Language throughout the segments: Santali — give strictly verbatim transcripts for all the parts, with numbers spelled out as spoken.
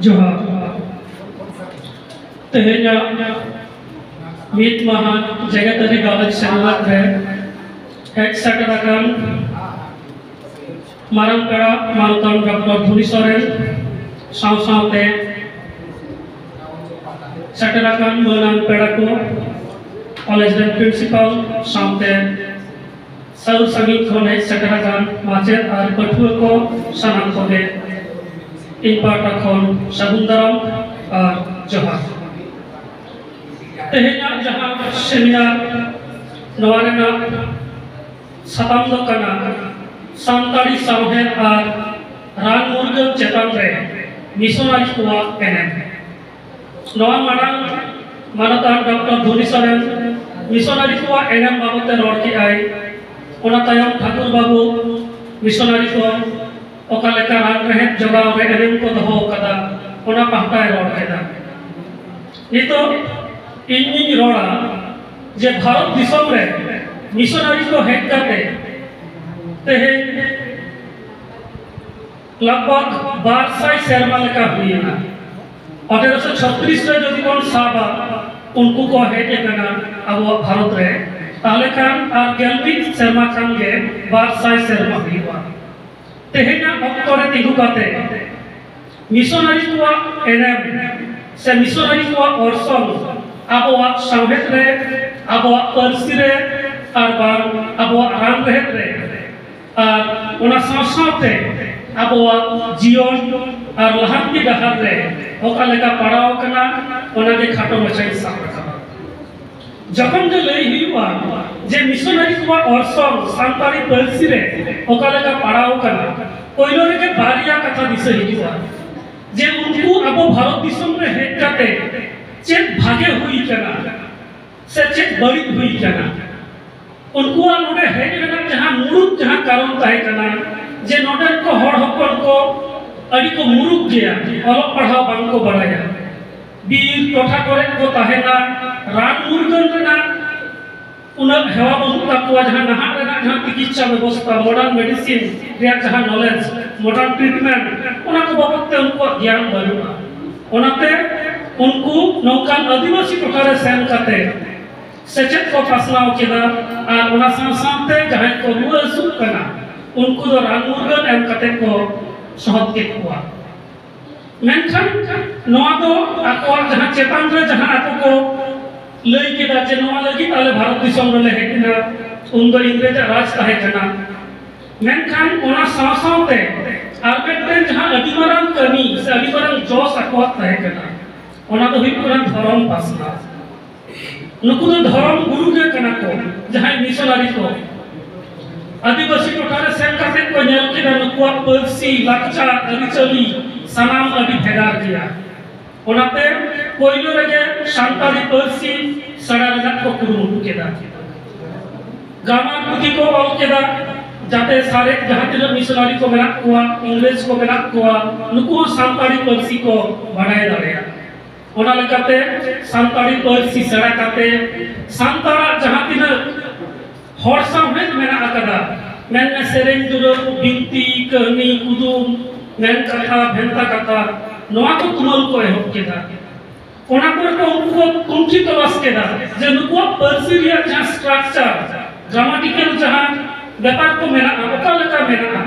ᱡᱚᱦᱟᱨ᱾ ᱛᱮᱦᱮᱧᱟᱜ ᱢᱤᱫ ᱢᱟᱦᱟ ᱡᱮᱜᱮᱛᱟᱹᱨᱤ ᱜᱟᱞᱚᱪ ᱥᱮᱢᱞᱮᱫ ᱨᱮ ᱦᱮᱡ ᱥᱮᱴᱮᱨ ᱟᱠᱟᱱ ᱢᱟᱨᱟᱝ ᱯᱮᱲᱟ ᱢᱟᱱᱚᱛᱟᱱ ᱰᱚᱠᱴᱚᱨ ᱫᱷᱩᱱᱤ ᱥᱚᱨᱮᱱ ᱥᱟᱶ ᱥᱟᱶᱛᱮ ᱥᱮᱴᱮᱨ ᱟᱠᱟᱱ ᱢᱟᱹᱱᱟᱱ ᱯᱮᱲᱟ ᱠᱚ, ᱠᱚᱞᱮᱡᱽ ᱨᱮᱱ ᱯᱨᱤᱱᱥᱤᱯᱟᱞ ᱥᱟᱶᱛᱮ ᱥᱟᱹᱨ ᱥᱟᱺᱜᱤᱧ ᱠᱷᱚᱱ ᱦᱮᱡ ᱥᱮᱴᱮᱨ ᱟᱠᱟᱱ ᱢᱟᱪᱮᱫ ᱟᱨ ᱯᱟᱹᱴᱷᱩᱣᱟᱹ ᱠᱚ ᱥᱟᱱᱟᱢ ᱠᱚᱜᱮ ᱤᱧ ᱯᱟᱦᱴᱟ ᱠᱷᱚᱱ ᱥᱟᱹᱜᱩᱱ ᱫᱟᱨᱟᱢ ᱟᱨ ᱡᱚᱦᱟᱨ᱾ ᱛᱮᱦᱮᱧᱟᱜ ᱡᱟᱦᱟᱸ ᱥᱮᱢᱤᱱᱟᱨ, ᱱᱚᱣᱟ ᱨᱮᱱᱟᱜ ᱥᱟᱛᱟᱢ ᱫᱚ ᱠᱟᱱᱟ ᱥᱟᱱᱛᱟᱲᱤ ᱥᱟᱶᱦᱮᱫ ᱟᱨ ᱨᱟᱱ ᱢᱩᱨᱜᱟᱹᱱ ᱪᱮᱛᱟᱱ ᱨᱮ ᱢᱤᱥᱚᱱᱟᱨᱤ ᱠᱚᱣᱟᱜ ᱮᱱᱮᱢ᱾ ᱱᱚᱣᱟ ᱢᱟᱲᱟᱝ ᱢᱟᱱᱚᱛᱟᱱ ᱰᱚᱠᱴᱚᱨ ᱫᱷᱩᱱᱤ ᱥᱚᱨᱮᱱ ᱢᱤᱥᱚᱱᱟᱨᱤ ᱠᱚᱣᱟᱜ ᱮᱱᱮᱢ ᱵᱟᱵᱚᱛ ᱛᱮ ᱨᱚᱲ ᱠᱮᱫᱟᱭ᱾ ᱚᱱᱟ ᱛᱟᱭᱚᱢ ᱴᱷᱟᱹᱠᱩᱨ ᱵᱟᱹᱵᱩ ᱢᱤᱥᱚᱱᱟᱨᱤ ᱠᱚ ᱚᱠᱟ ᱞᱮᱠᱟ ᱨᱟᱱ ᱨᱮᱦᱮᱫ ᱡᱚᱜᱟᱣ ᱨᱮ ᱮᱱᱮᱢ ᱠᱚ ᱫᱚᱦᱚ ᱟᱠᱟᱫᱟ, ᱚᱱᱟ ᱯᱟᱦᱴᱟᱭ ᱨᱚᱲ ᱠᱮᱫᱟ᱾ ᱱᱤᱛᱚᱜ ᱤᱧᱤᱧ ᱨᱚᱲᱟ ᱡᱮ ᱵᱷᱟᱨᱚᱛ ᱫᱤᱥᱚᱢ ᱨᱮ ᱢᱤᱥᱚᱱᱟᱨᱤ ᱠᱚ ᱦᱮᱡ ᱠᱟᱛᱮ ᱛᱮᱦᱮᱧ ᱞᱟᱜᱽᱵᱷᱟᱜᱽ ᱵᱟᱨ ᱥᱟᱭ ᱥᱮᱨᱢᱟ ᱞᱮᱠᱟ ᱦᱩᱭᱮᱱᱟ᱾ ᱟᱴᱷᱮᱨᱚᱥᱚ ᱪᱷᱚᱛᱨᱤᱥ ᱨᱮ ᱡᱩᱫᱤ ᱵᱚᱱ ᱥᱟᱵᱟ, ᱩᱱᱠᱩ ᱠᱚ ᱦᱮᱡ ᱟᱠᱟᱱᱟ ᱟᱵᱚᱣᱟᱜ ᱵᱷᱟᱨᱚᱛ ᱨᱮ, ᱛᱟᱦᱞᱮ ᱠᱷᱟᱱ ᱟᱨ ᱜᱮᱞ ᱢᱤᱫ ᱥᱮᱨᱢᱟ ᱠᱷᱟᱱ ᱜᱮ ᱵᱟᱨ ᱥᱟᱭ ᱥᱮᱨᱢᱟ ᱦᱩᱭᱩᱜᱼᱟ᱾ ᱛᱮᱦᱮᱧᱟᱜ ᱚᱠᱛᱚ ᱨᱮ ᱛᱤᱸᱜᱩ ᱠᱟᱛᱮ ᱢᱤᱥᱚᱱᱟᱨᱤ ᱠᱚᱣᱟᱜ ᱮᱱᱮᱢ ᱥᱮ ᱢᱤᱥᱚᱱᱟᱨᱤ ᱠᱚᱣᱟᱜ ᱚᱨᱥᱚᱝ ᱟᱵᱚᱣᱟᱜ ᱥᱟᱶᱦᱮᱫ ᱨᱮ, ᱟᱵᱚᱣᱟᱜ ᱯᱟᱹᱨᱥᱤ ᱨᱮ, ᱟᱨ ᱵᱟᱝ ᱟᱵᱚᱣᱟᱜ ᱨᱟᱱ ᱨᱮᱦᱮᱫ ᱨᱮ, ᱟᱨ ᱚᱱᱟ ᱥᱟᱶ ᱥᱟᱶᱛᱮ ᱟᱵᱚᱣᱟᱜ ᱡᱤᱭᱚᱱ ᱟᱨ ᱞᱟᱦᱟᱱᱛᱤ ᱰᱟᱦᱟᱨ ᱨᱮ ᱚᱠᱟ ᱞᱮᱠᱟ ᱯᱟᱲᱟᱣ ᱟᱠᱟᱱᱟ, ᱚᱱᱟ ᱜᱮ ᱠᱷᱟᱴᱚ ᱢᱟᱪᱷᱟᱧ ᱥᱟᱵ ᱨᱟᱠᱟᱵᱟ᱾ ᱡᱚᱠᱷᱚᱱ ᱜᱮ ᱞᱟᱹᱭ ᱦᱩᱭᱩᱜᱼᱟ ᱡᱮ ᱢᱤᱥᱚᱱᱟᱨᱤ ᱠᱚᱣᱟᱜ ᱚᱨᱥᱚᱝ ᱥᱟᱱᱛᱟᱲᱤ ᱯᱟᱹᱨᱥᱤ ᱨᱮ ᱚᱠᱟ ᱞᱮᱠᱟ ᱯᱟᱲᱟᱣ ᱟᱠᱟᱱᱟ, ᱯᱳᱭᱞᱳ ᱨᱮᱜᱮ ᱵᱟᱨᱭᱟ ᱠᱟᱛᱷᱟ ᱫᱤᱥᱟᱹ ᱦᱤᱡᱩᱜᱼᱟ, ᱡᱮ ᱩᱱᱠᱩ ᱟᱵᱚ ᱵᱷᱟᱨᱚᱛ ᱫᱤᱥᱚᱢ ᱨᱮ ᱦᱮᱡ ᱠᱟᱛᱮ ᱪᱮᱫ ᱵᱷᱟᱜᱮ ᱦᱩᱭ ᱠᱟᱱᱟ ᱥᱮ ᱪᱮᱫ ᱵᱟᱹᱲᱤᱡ ᱦᱩᱭ ᱠᱟᱱᱟ᱾ ᱩᱱᱠᱩᱣᱟᱜ ᱱᱚᱰᱮ ᱦᱮᱡ ᱨᱮᱱᱟᱜ ᱡᱟᱦᱟᱸ ᱢᱩᱲᱩᱫ ᱡᱟᱦᱟᱸ ᱠᱟᱨᱚᱱ ᱛᱟᱦᱮᱸ ᱠᱟᱱᱟ ᱡᱮ ᱱᱚᱰᱮᱱ ᱠᱚ ᱦᱚᱲ ᱦᱚᱯᱚᱱ ᱠᱚ ᱟᱹᱰᱤ ᱠᱚ ᱢᱩᱨᱩᱠ ᱜᱮᱭᱟ, ᱚᱞᱚᱜ ᱯᱟᱲᱦᱟᱣ ᱵᱟᱝ ᱠᱚ ᱵᱟᱲᱟᱭᱟ, ᱵᱤᱨ ᱴᱚᱴᱷᱟ ᱠᱚᱨᱮ ᱠᱚ ᱛᱟᱦᱮᱱᱟ, ᱨᱟᱱ ᱢᱩᱨᱜᱟᱹᱱ ᱨᱮᱱᱟᱜ ᱩᱱᱟᱹᱜ ᱦᱮᱣᱟ ᱵᱟᱹᱱᱩᱜ ᱛᱟᱠᱚᱣᱟ, ᱡᱟᱦᱟᱸ ᱱᱟᱦᱟᱜ ᱨᱮᱱᱟᱜ ᱡᱟᱦᱟᱸ ᱪᱤᱠᱤᱛᱥᱟ ᱵᱮᱵᱚᱥᱛᱷᱟ, modern medicine ᱨᱮᱭᱟᱜ ᱡᱟᱦᱟᱸ knowledge, modern treatment, ᱚᱱᱟ ᱠᱚ ᱵᱟᱵᱚᱫ ᱛᱮ ᱩᱱᱠᱩᱣᱟᱜ ᱜᱮᱭᱟᱱ ᱵᱟᱹᱱᱩᱜᱼᱟ᱾ ᱚᱱᱟᱛᱮ ᱩᱱᱠᱩ ᱱᱚᱝᱠᱟᱱ ᱟᱹᱫᱤᱵᱟᱹᱥᱤ ᱴᱚᱴᱷᱟ ᱨᱮ ᱥᱮᱱ ᱠᱟᱛᱮ ᱥᱮᱪᱮᱫ ᱠᱚ ᱯᱟᱥᱱᱟᱣ ᱠᱮᱫᱟ, ᱟᱨ ᱚᱱᱟ ᱥᱟᱶ ᱥᱟᱶᱛᱮ ᱡᱟᱦᱟᱸᱭ ᱠᱚ ᱨᱩᱣᱟᱹ ᱦᱟᱹᱥᱩᱜ ᱠᱟᱱᱟ, ᱩᱱᱠᱩ ᱫᱚ ᱨᱟᱱ ᱢᱩᱨᱜᱟᱹᱱ ᱮᱢ ᱠᱟᱛᱮ ᱠᱚ ᱥᱚᱦᱚᱫ ᱠᱮᱫ ᱠᱚᱣᱟ᱾ ᱢᱮᱱᱠᱷᱟᱱ ᱱᱚᱣᱟ ᱫᱚ ᱟᱠᱚᱣᱟᱜ ᱡᱟᱦᱟᱸ ᱪᱮᱛᱟᱱ ᱨᱮ ᱡᱟᱦᱟᱸ ᱟᱠᱚ ᱠᱚ ᱞᱟᱹᱭ ᱠᱮᱫᱟ ᱡᱮ ᱱᱚᱣᱟ ᱞᱟᱹᱜᱤᱫ ᱟᱞᱮ ᱵᱷᱟᱨᱚᱛ ᱫᱤᱥᱚᱢ ᱨᱮᱞᱮ ᱦᱮᱡ ᱮᱱᱟ, ᱩᱱᱫᱚ ᱤᱝᱨᱮᱡᱟᱜ ᱨᱟᱡᱽ ᱛᱟᱦᱮᱸ ᱠᱟᱱᱟ᱾ ᱢᱮᱱᱠᱷᱟᱱ ᱚᱱᱟ ᱥᱟᱶ ᱥᱟᱶᱛᱮ ᱟᱨ ᱢᱤᱫᱴᱮᱱ ᱡᱟᱦᱟᱸ ᱟᱹᱰᱤ ᱢᱟᱨᱟᱝ ᱠᱟᱹᱢᱤ ᱥᱮ ᱟᱹᱰᱤ ᱢᱟᱨᱟᱝ ᱡᱚᱥ ᱟᱠᱚᱣᱟᱜ ᱛᱟᱦᱮᱸ ᱠᱟᱱᱟ, ᱚᱱᱟ ᱫᱚ ᱦᱩᱭᱩᱜ ᱠᱟᱱᱟ ᱫᱷᱚᱨᱚᱢ ᱯᱟᱥᱱᱟᱣ᱾ ᱱᱩᱠᱩ ᱫᱚ ᱫᱷᱚᱨᱚᱢ ᱜᱩᱨᱩ ᱜᱮ ᱠᱟᱱᱟ ᱠᱚ, ᱡᱟᱦᱟᱸᱭ ᱢᱤᱥᱚᱱᱟᱨᱤ ᱠᱚ᱾ ᱟᱹᱫᱤᱵᱟᱹᱥᱤ ᱴᱚᱴᱷᱟ ᱨᱮ ᱥᱮᱱ ᱠᱟᱛᱮ ᱠᱚ ᱧᱮᱞ ᱠᱮᱫᱟ ᱱᱩᱠᱩᱣᱟᱜ ᱯᱟᱹᱨᱥᱤ, ᱞᱟᱠᱪᱟᱨ, ᱟᱹᱨᱤᱪᱟᱹᱞᱤ ᱥᱟᱱᱟᱢ ᱟᱹᱰᱤ ᱵᱷᱮᱜᱟᱨ ᱜᱮᱭᱟ᱾ ᱚᱱᱟᱛᱮ ᱯᱳᱭᱞᱳ ᱨᱮᱜᱮ ᱥᱟᱱᱛᱟᱲᱤ ᱯᱟᱹᱨᱥᱤ ᱥᱮᱬᱟ ᱨᱮᱱᱟᱜ ᱠᱚ ᱠᱩᱨᱩᱢᱩᱴᱩ ᱠᱮᱫᱟ᱾ ᱜᱨᱟᱢᱟᱨ ᱯᱩᱛᱷᱤ ᱠᱚ ᱚᱞ ᱠᱮᱫᱟ, ᱡᱟᱛᱮ ᱥᱟᱨᱮᱡ ᱡᱟᱦᱟᱸ ᱛᱤᱱᱟᱹᱜ ᱢᱤᱥᱚᱱᱟᱨᱤ ᱠᱚ ᱢᱮᱱᱟᱜ ᱠᱚᱣᱟ, ᱤᱝᱨᱮᱡᱽ ᱠᱚ ᱢᱮᱱᱟᱜ ᱠᱚᱣᱟ, ᱱᱩᱠᱩ ᱦᱚᱸ ᱥᱟᱱᱛᱟᱲᱤ ᱯᱟᱹᱨᱥᱤ ᱠᱚ ᱵᱟᱰᱟᱭ ᱫᱟᱲᱮᱭᱟᱜ᱾ ᱚᱱᱟ ᱞᱮᱠᱟᱛᱮ ᱥᱟᱱᱛᱟᱲᱤ ᱯᱟᱹᱨᱥᱤ ᱥᱮᱬᱟ ᱠᱟᱛᱮ ᱥᱟᱱᱛᱟᱲᱟᱜ ᱡᱟᱦᱟᱸ ᱛᱤᱱᱟᱹᱜ ᱦᱚᱲ ᱥᱟᱶᱦᱮᱫ ᱢᱮᱱᱟᱜ ᱟᱠᱟᱫᱟ, ᱢᱮᱱᱢᱮ ᱥᱮᱨᱮᱧ ᱫᱩᱨᱟᱹᱝ, ᱵᱤᱱᱛᱤ, ᱠᱟᱹᱦᱱᱤ, ᱠᱩᱫᱩᱢ, ᱢᱮᱱ ᱠᱟᱛᱷᱟ, ᱵᱷᱮᱱᱛᱟ ᱠᱟᱛᱷᱟ, ᱱᱚᱣᱟ ᱠᱚ ᱛᱩᱢᱟᱹᱞ ᱠᱚ ᱮᱦᱚᱵ ᱠᱮᱫᱟ᱾ ᱚᱱᱟ ᱠᱚᱨᱮ ᱠᱚ ᱩᱱᱠᱩ ᱠᱚ ᱛᱩᱱᱠᱷᱤ ᱛᱚᱞᱟᱥ ᱠᱮᱫᱟ ᱡᱮ ᱱᱩᱠᱩᱣᱟᱜ ᱯᱟᱹᱨᱥᱤ ᱨᱮᱭᱟᱜ ᱡᱟᱦᱟᱸ structure, grammatical ᱡᱟᱦᱟᱸ ᱵᱮᱯᱟᱨ ᱠᱚ ᱢᱮᱱᱟᱜᱼᱟ, ᱚᱠᱟ ᱞᱮᱠᱟ ᱢᱮᱱᱟᱜᱼᱟ,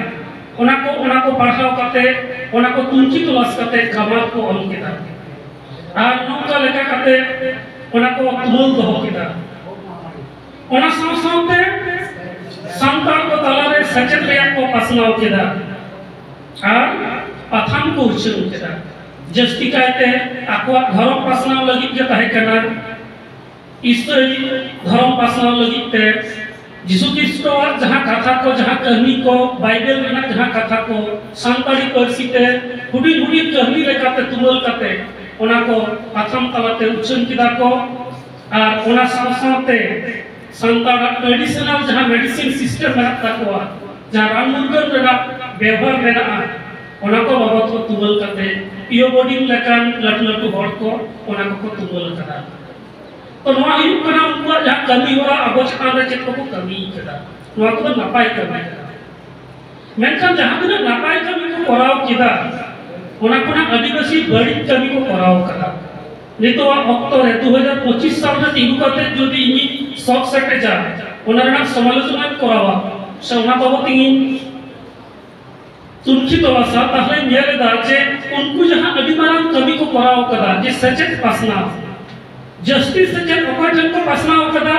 ᱚᱱᱟ ᱠᱚ, ᱚᱱᱟ ᱠᱚ ᱯᱟᱲᱦᱟᱣ ᱠᱟᱛᱮ, ᱚᱱᱟ ᱠᱚ ᱛᱩᱱᱠᱷᱤ ᱛᱚᱞᱟᱥ ᱠᱟᱛᱮ grammar ᱠᱚ ᱚᱞ ᱠᱮᱫᱟ᱾ ᱟᱨ ᱱᱚᱝᱠᱟ ᱞᱮᱠᱟ ᱠᱟᱛᱮ ᱚᱱᱟ ᱠᱚ ᱛᱩᱢᱟᱹᱞ ᱫᱚᱦᱚ ᱠᱮᱫᱟ᱾ ᱚᱱᱟ ᱥᱟᱶ ᱥᱟᱶᱛᱮ ᱥᱟᱱᱛᱟᱲ ᱠᱚ ᱛᱟᱞᱟᱨᱮ ᱥᱮᱪᱮᱫ ᱨᱮᱭᱟᱜ ᱠᱚ ᱯᱟᱥᱱᱟᱣ ᱠᱮᱫᱟ ᱟᱨ ᱯᱟᱛᱷᱟᱢ ᱠᱚ ᱩᱪᱷᱟᱹᱱ ᱠᱮᱫᱟ᱾ ᱡᱟᱹᱥᱛᱤ ᱠᱟᱭᱛᱮ ᱟᱠᱚᱣᱟᱜ ᱫᱷᱚᱨᱚᱢ ᱯᱟᱥᱱᱟᱣ ᱞᱟᱹᱜᱤᱫ ᱜᱮ ᱛᱟᱦᱮᱸ ᱠᱟᱱᱟ, ᱤᱥᱟᱹᱭ ᱫᱷᱚᱨᱚᱢ ᱯᱟᱥᱱᱟᱣ ᱞᱟᱹᱜᱤᱫ ᱛᱮ ᱡᱤᱥᱩ ᱠᱷᱨᱤᱥᱴᱚᱣᱟᱜ ᱡᱟᱦᱟᱸ ᱠᱟᱛᱷᱟ ᱠᱚ, ᱡᱟᱦᱟᱸ ᱠᱟᱹᱦᱱᱤ ᱠᱚ, ᱵᱟᱭᱵᱮᱞ ᱨᱮᱱᱟᱜ ᱡᱟᱦᱟᱸ ᱠᱟᱛᱷᱟ ᱠᱚ ᱥᱟᱱᱛᱟᱲᱤ ᱯᱟᱹᱨᱥᱤ ᱛᱮ ᱦᱩᱰᱤᱧ ᱦᱩᱰᱤᱧ ᱠᱟᱹᱦᱱᱤ ᱞᱮᱠᱟᱛᱮ ᱛᱩᱢᱟᱹᱞ ᱠᱟᱛᱮ ᱚᱱᱟ ᱠᱚ ᱯᱟᱛᱷᱟᱢ ᱛᱟᱞᱟᱛᱮ ᱩᱪᱷᱟᱹᱱ ᱠᱮᱫᱟ ᱠᱚ᱾ ᱟᱨ ᱚᱱᱟ ᱥᱟᱶ ᱥᱟᱶᱛᱮ ᱥᱟᱱᱛᱟᱲᱟᱜ traditional ᱡᱟᱦᱟᱸ medicine system ᱢᱮᱱᱟᱜ ᱛᱟᱠᱚᱣᱟ, ᱡᱟᱦᱟᱸ ᱨᱟᱱ ᱢᱩᱨᱜᱟᱹᱱ ᱨᱮᱱᱟᱜ ᱵᱮᱣᱦᱟᱨ ᱢᱮᱱᱟᱜᱼᱟ, ᱚᱱᱟ ᱠᱚ ᱵᱟᱵᱚᱫ ᱠᱚ ᱛᱩᱢᱟᱹᱞ ᱠᱟᱛᱮ ᱯᱤᱭᱳ ᱵᱳᱨᱰᱤᱝ ᱞᱮᱠᱟᱱ ᱞᱟᱹᱴᱩ ᱞᱟᱹᱴᱩ ᱦᱚᱲ ᱠᱚ ᱚᱱᱟ ᱠᱚᱠᱚ ᱛᱩᱢᱟᱹᱞ ᱟᱠᱟᱫᱟ᱾ ᱛᱚ ᱱᱚᱣᱟ ᱦᱩᱭᱩᱜ ᱠᱟᱱᱟ ᱩᱱᱠᱩᱣᱟᱜ ᱡᱟᱦᱟᱸ ᱠᱟᱹᱢᱤ ᱦᱚᱨᱟ ᱟᱵᱚ ᱪᱮᱛᱟᱱ ᱨᱮ ᱪᱮᱫ ᱠᱚᱠᱚ ᱠᱟᱹᱢᱤ ᱠᱟᱫᱟ, ᱱᱚᱣᱟ ᱠᱚᱫᱚ ᱱᱟᱯᱟᱭ ᱠᱟᱹᱢᱤ ᱠᱟᱱᱟ᱾ ᱢᱮᱱᱠᱷᱟᱱ ᱡᱟᱦᱟᱸ ᱛᱤᱱᱟᱹᱜ ᱱᱟᱯᱟᱭ ᱠᱟᱹᱢᱤ ᱠᱚ ᱠᱚᱨᱟᱣ ᱠᱮᱫᱟ, ᱚᱱᱟ ᱠᱷᱚᱱᱟᱜ ᱟᱹᱰᱤ ᱵᱮᱥᱤ ᱵᱟᱹᱲᱤᱡ ᱠᱟᱹᱢᱤ ᱠᱚ ᱠᱚᱨᱟᱣ ᱠᱟᱫᱟ᱾ ᱱᱤᱛᱚᱜᱟᱜ ᱚᱠᱛᱚ ᱨᱮ ᱫᱩ ᱦᱟᱡᱟᱨ ᱯᱚᱸᱪᱤᱥ ᱥᱟᱞ ᱨᱮ ᱛᱤᱸᱜᱩ ᱠᱟᱛᱮ ᱡᱩᱫᱤ ᱤᱧᱤᱧ ᱥᱚᱠ ᱥᱮᱴᱮᱡᱟ, ᱚᱱᱟ ᱨᱮᱱᱟᱜ ᱥᱚᱢᱟᱞᱳᱪᱚᱱᱟᱧ ᱠᱚᱨᱟᱣᱟ, ᱥᱮ ᱚᱱᱟ ᱵᱟᱵᱚᱛ ᱤᱧ ᱛᱩᱱᱠᱷᱤ ᱛᱚᱞᱟᱥᱟ, ᱛᱟᱦᱞᱮ ᱧᱮᱞ ᱮᱫᱟ ᱡᱮ ᱩᱱᱠᱩ ᱡᱟᱦᱟᱸ ᱟᱹᱰᱤ ᱢᱟᱨᱟᱝ ᱠᱟᱹᱢᱤ ᱠᱚ ᱠᱚᱨᱟᱣ ᱠᱟᱫᱟ, ᱡᱮ ᱥᱮᱪᱮᱫ ᱯᱟᱥᱱᱟᱣ, ᱡᱟᱹᱥᱛᱤ ᱥᱮᱪᱮᱫ ᱚᱠᱚᱭ ᱴᱷᱮᱱ ᱠᱚ ᱯᱟᱥᱱᱟᱣ ᱠᱟᱫᱟ?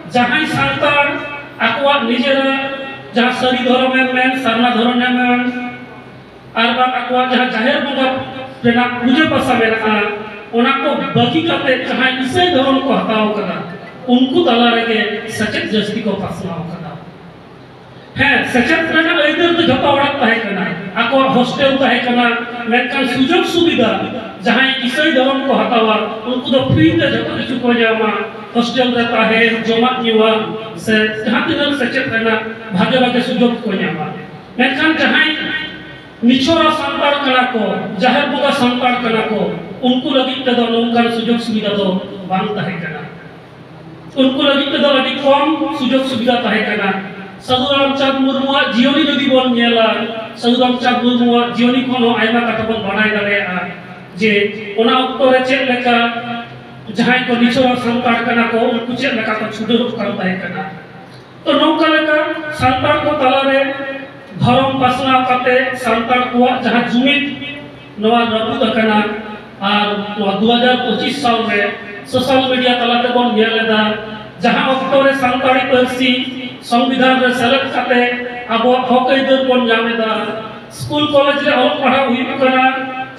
ᱡᱟᱦᱟᱸᱭ ᱥᱟᱱᱛᱟᱲ ᱟᱠᱚᱣᱟᱜ ᱱᱤᱡᱮᱨᱟᱜ ᱡᱟᱦᱟᱸ ᱥᱟᱹᱨᱤ ᱫᱷᱚᱨᱚᱢᱮᱢ ᱢᱮᱱ, ᱥᱟᱨᱱᱟ ᱫᱷᱚᱨᱚᱢᱮᱢ ᱢᱮᱱ, ᱟᱨ ᱵᱟᱝ ᱟᱠᱚᱣᱟᱜ ᱡᱟᱦᱟᱸ ᱡᱟᱦᱮᱨ ᱵᱚᱸᱜᱟ ᱨᱮᱱᱟᱜ ᱯᱩᱡᱟᱹ ᱯᱟᱥᱟ ᱢᱮᱱᱟᱜᱼᱟ, ᱚᱱᱟ ᱠᱚ ᱵᱟᱹᱜᱤ ᱠᱟᱛᱮ ᱡᱟᱦᱟᱸᱭ ᱤᱥᱟᱹᱭ ᱫᱷᱚᱨᱚᱢ ᱠᱚ ᱦᱟᱛᱟᱣ ᱠᱟᱫᱟ, ᱩᱱᱠᱩ ᱛᱟᱞᱟ ᱨᱮᱜᱮ ᱥᱮᱪᱮᱫ ᱡᱟᱹᱥᱛᱤ ᱠᱚ ᱯᱟᱥᱱᱟᱣ ᱠᱟᱫᱟ᱾ ᱦᱮᱸ, ᱥᱮᱪᱮᱫ ᱨᱮᱱᱟᱜ ᱟᱹᱭᱫᱟᱹᱨ ᱫᱚ ᱡᱷᱚᱛᱚ ᱦᱚᱲᱟᱜ ᱛᱟᱦᱮᱸ ᱠᱟᱱᱟ, ᱟᱠᱚᱣᱟᱜ ᱦᱳᱥᱴᱮᱞ ᱛᱟᱦᱮᱸ ᱠᱟᱱᱟ, ᱢᱮᱱᱠᱷᱟᱱ ᱥᱩᱡᱳᱜᱽ ᱥᱩᱵᱤᱫᱷᱟ ᱡᱟᱦᱟᱸᱭ ᱤᱥᱟᱹᱭ ᱫᱷᱚᱨᱚᱢ ᱠᱚ ᱦᱟᱛᱟᱣᱟ, ᱩᱱᱠᱩ ᱫᱚ ᱯᱷᱨᱤ ᱛᱮ ᱡᱷᱚᱛᱚ ᱠᱤᱪᱷᱩ ᱠᱚ ᱧᱟᱢᱟ, ᱦᱳᱥᱴᱮᱞ ᱨᱮ ᱛᱟᱦᱮᱸ, ᱡᱚᱢᱟᱜ ᱧᱩᱣᱟᱜ, ᱥᱮ ᱡᱟᱦᱟᱸ ᱛᱤᱱᱟᱹᱜ ᱥᱮᱪᱮᱫ ᱨᱮᱱᱟᱜ ᱵᱷᱟᱜᱮ ᱵᱷᱟᱜᱮ ᱥᱩᱡᱳᱜᱽ ᱠᱚ ᱧᱟᱢᱟ᱾ ᱢᱮᱱᱠᱷᱟᱱ ᱡᱟᱦᱟᱸᱭ ᱱᱤᱪᱷᱚᱲᱟ ᱥᱟᱱᱛᱟᱲ ᱠᱟᱱᱟ ᱠᱚ, ᱡᱟᱦᱮᱨ ᱵᱚᱸᱜᱟ ᱥᱟᱱᱛᱟᱲ ᱠᱟᱱᱟ ᱠᱚ, ᱩᱱᱠᱩ ᱞᱟᱹᱜᱤᱫ ᱛᱮᱫᱚ ᱱᱚᱝᱠᱟᱱ ᱥᱩᱡᱳᱜᱽ ᱥᱩᱵᱤᱫᱷᱟ ᱫᱚ ᱵᱟᱝ ᱛᱟᱦᱮᱸ ᱠᱟᱱᱟ᱾ ᱩᱱᱠᱩ ᱞᱟᱹᱜᱤᱫ ᱛᱮᱫᱚ ᱟᱹᱰᱤ ᱠᱚᱢ ᱥᱩᱡᱳᱜᱽ ᱥᱩᱵᱤᱫᱷᱟ ᱛᱟᱦᱮᱸ ᱠᱟᱱᱟ᱾ ᱥᱟᱹᱫᱷᱩ ᱨᱟᱢᱪᱟᱸᱫᱽ ᱢᱩᱨᱢᱩᱣᱟᱜ ᱡᱤᱭᱚᱱᱤ ᱡᱩᱫᱤ ᱵᱚᱱ ᱧᱮᱞᱟ, ᱥᱟᱹᱫᱷᱩ ᱨᱟᱢᱪᱟᱸᱫᱽ ᱢᱩᱨᱢᱩᱣᱟᱜ ᱡᱤᱭᱚᱱᱤ ᱠᱷᱚᱱ ᱦᱚᱸ ᱟᱭᱢᱟ ᱠᱟᱛᱷᱟ ᱵᱚᱱ ᱵᱟᱰᱟᱭ ᱫᱟᱲᱮᱭᱟᱜᱼᱟ ᱡᱮ ᱚᱱᱟ ᱚᱠᱛᱚ ᱨᱮ ᱪᱮᱫ ᱞᱮᱠᱟ ᱡᱟᱦᱟᱸᱭ ᱠᱚ ᱱᱤᱪᱷᱚᱲᱟ ᱥᱟᱱᱛᱟᱲ ᱠᱟᱱᱟ ᱠᱚ, ᱩᱱᱠᱩ ᱪᱮᱫ ᱞᱮᱠᱟ ᱠᱚ ᱪᱷᱩᱰᱟᱹᱨᱚᱜ ᱠᱟᱱ ᱛᱟᱦᱮᱸ ᱠᱟᱱᱟ᱾ ᱛᱚ ᱱᱚᱝᱠᱟ ᱞᱮᱠᱟ ᱥᱟᱱᱛᱟᱲ ᱠᱚ ᱛᱟᱞᱟᱨᱮ ᱫᱷᱚᱨᱚᱢ ᱯᱟᱥᱱᱟᱣ ᱠᱟᱛᱮ ᱥᱟᱱᱛᱟᱲ ᱠᱚᱣᱟᱜ ᱡᱟᱦᱟᱸ ᱡᱩᱢᱤᱫ, ᱱᱚᱣᱟ ᱨᱟᱹᱯᱩᱫ ᱟᱠᱟᱱᱟ᱾ ᱟᱨ ᱱᱚᱣᱟ ᱫᱩ ᱦᱟᱡᱟᱨ ᱯᱚᱸᱪᱤᱥ ᱥᱟᱞ ᱨᱮ ᱥᱳᱥᱟᱞ ᱢᱤᱰᱤᱭᱟ ᱛᱟᱞᱟ ᱛᱮᱵᱚᱱ ᱧᱮᱞ ᱮᱫᱟ, ᱡᱟᱦᱟᱸ ᱚᱠᱛᱚ ᱨᱮ ᱥᱟᱱᱛᱟᱲᱤ ᱯᱟᱹᱨᱥᱤ ᱥᱚᱝᱵᱤᱫᱷᱟᱱ ᱨᱮ ᱥᱮᱞᱮᱫ ᱠᱟᱛᱮ ᱟᱵᱚᱣᱟᱜ ᱦᱚᱠ ᱟᱹᱭᱫᱟᱹᱨ ᱵᱚᱱ ᱧᱟᱢ ᱮᱫᱟ, ᱥᱠᱩᱞ ᱠᱚᱞᱮᱡᱽ ᱨᱮ ᱚᱞᱚᱜ ᱯᱟᱲᱦᱟᱣ ᱦᱩᱭᱩᱜ ᱠᱟᱱᱟ,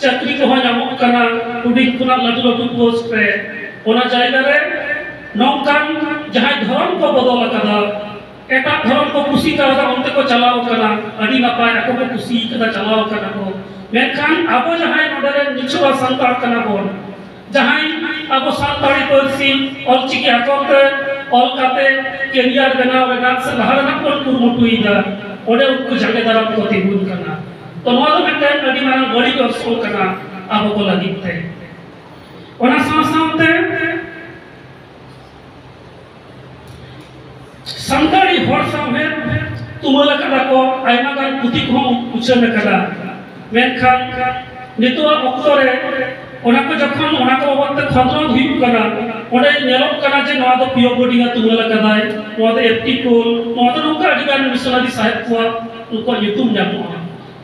ᱪᱟᱹᱠᱨᱤ ᱠᱚᱦᱚᱸ ᱧᱟᱢᱚᱜ ᱠᱟᱱᱟ ᱦᱩᱰᱤᱧ ᱠᱷᱚᱱᱟᱜ ᱞᱟᱹᱴᱩ ᱞᱟᱹᱴᱩ ᱯᱳᱥᱴ ᱨᱮ, ᱚᱱᱟ ᱡᱟᱭᱜᱟ ᱨᱮ ᱱᱚᱝᱠᱟᱱ ᱡᱟᱦᱟᱸᱭ ᱫᱷᱚᱨᱚᱢ ᱠᱚ ᱵᱚᱫᱚᱞ ᱟᱠᱟᱫᱟ, ᱮᱴᱟᱜ ᱫᱷᱚᱨᱚᱢ ᱠᱚ ᱠᱩᱥᱤ ᱠᱟᱣᱫᱟ, ᱚᱱᱛᱮ ᱠᱚ ᱪᱟᱞᱟᱣ ᱠᱟᱱᱟ, ᱟᱹᱰᱤ ᱱᱟᱯᱟᱭ, ᱟᱠᱚ ᱠᱚ ᱠᱩᱥᱤ ᱠᱟᱫᱟ, ᱪᱟᱞᱟᱣ ᱠᱟᱱᱟ ᱠᱚ᱾ ᱢᱮᱱᱠᱷᱟᱱ ᱟᱵᱚ ᱡᱟᱦᱟᱸᱭ ᱱᱚᱰᱮ ᱨᱮᱱ ᱱᱤᱪᱷᱚᱲᱟ ᱥᱟᱱᱛᱟᱲ ᱠᱟᱱᱟ ᱵᱚᱱ, ᱡᱟᱦᱟᱸᱭ ᱟᱵᱚ ᱥᱟᱱᱛᱟᱲᱤ ᱯᱟᱹᱨᱥᱤ ᱚᱞᱪᱤᱠᱤ ᱟᱠᱷᱚᱨ ᱛᱮ ᱚᱞ ᱠᱟᱛᱮ ᱠᱮᱨᱤᱭᱟᱨ ᱵᱮᱱᱟᱣ ᱨᱮᱱᱟᱜ ᱥᱮ ᱞᱟᱦᱟ ᱨᱮᱱᱟᱜ ᱵᱚᱱ ᱠᱩᱨᱩᱢᱩᱴᱩᱭᱮᱫᱟ, ᱚᱸᱰᱮ ᱩᱱᱠᱩ ᱡᱟᱸᱜᱮ ᱫᱟᱨᱟᱢ ᱠᱚ ᱛᱤᱸᱜᱩᱱ ᱠᱟᱱᱟ᱾ ᱛᱚ ᱱᱚᱣᱟ ᱫᱚ ᱢᱤᱫᱴᱮᱱ ᱟᱹᱰᱤ ᱢᱟᱨᱟᱝ ᱵᱟᱹᱲᱤᱡ ᱚᱨᱥᱚᱝ ᱠᱟᱱᱟ ᱟᱵᱚ ᱠᱚ ᱞᱟᱹᱜᱤᱫ ᱛᱮ᱾ ᱚᱱᱟ ᱥᱟᱶ ᱥᱟᱶᱛᱮ ᱥᱟᱱᱛᱟᱲᱤ ᱦᱚᱲ ᱥᱟᱶᱦᱮᱫ ᱛᱩᱢᱟᱹᱞ ᱟᱠᱟᱫᱟ ᱠᱚ, ᱟᱭᱢᱟ ᱜᱟᱱ ᱯᱩᱛᱷᱤ ᱠᱚᱦᱚᱸ ᱩᱪᱷᱟᱹᱱ ᱟᱠᱟᱱᱟ᱾ ᱢᱮᱱᱠᱷᱟᱱ ᱱᱤᱛᱚᱜᱟᱜ ᱚᱠᱛᱚ ᱨᱮ ᱚᱱᱟ ᱠᱚ ᱡᱚᱠᱷᱚᱱ, ᱚᱱᱟ ᱠᱚ ᱵᱟᱵᱚᱫ ᱛᱮ ᱠᱷᱚᱸᱫᱽᱨᱚᱸᱫ ᱦᱩᱭᱩᱜ ᱠᱟᱱᱟ, ᱚᱸᱰᱮ ᱧᱮᱞᱚᱜ ᱠᱟᱱᱟ ᱡᱮ ᱱᱚᱣᱟ ᱫᱚ ᱯᱤᱭᱳ ᱵᱳᱨᱰᱤᱝ ᱮ ᱛᱩᱢᱟᱹᱞ ᱟᱠᱟᱫᱟᱭ, ᱱᱚᱣᱟ ᱫᱚ ᱮᱯᱴᱤ ᱠᱳᱞ, ᱱᱚᱣᱟ ᱫᱚ ᱱᱚᱝᱠᱟ ᱟᱹᱰᱤ ᱜᱟᱱ ᱢᱤᱥᱚᱱᱟᱨᱤ ᱥᱟᱦᱮᱵ ᱠᱚᱣᱟᱜ ᱩᱱᱠᱩᱣᱟᱜ ᱧᱩᱛᱩᱢ ᱧᱟᱢᱚᱜᱼᱟ᱾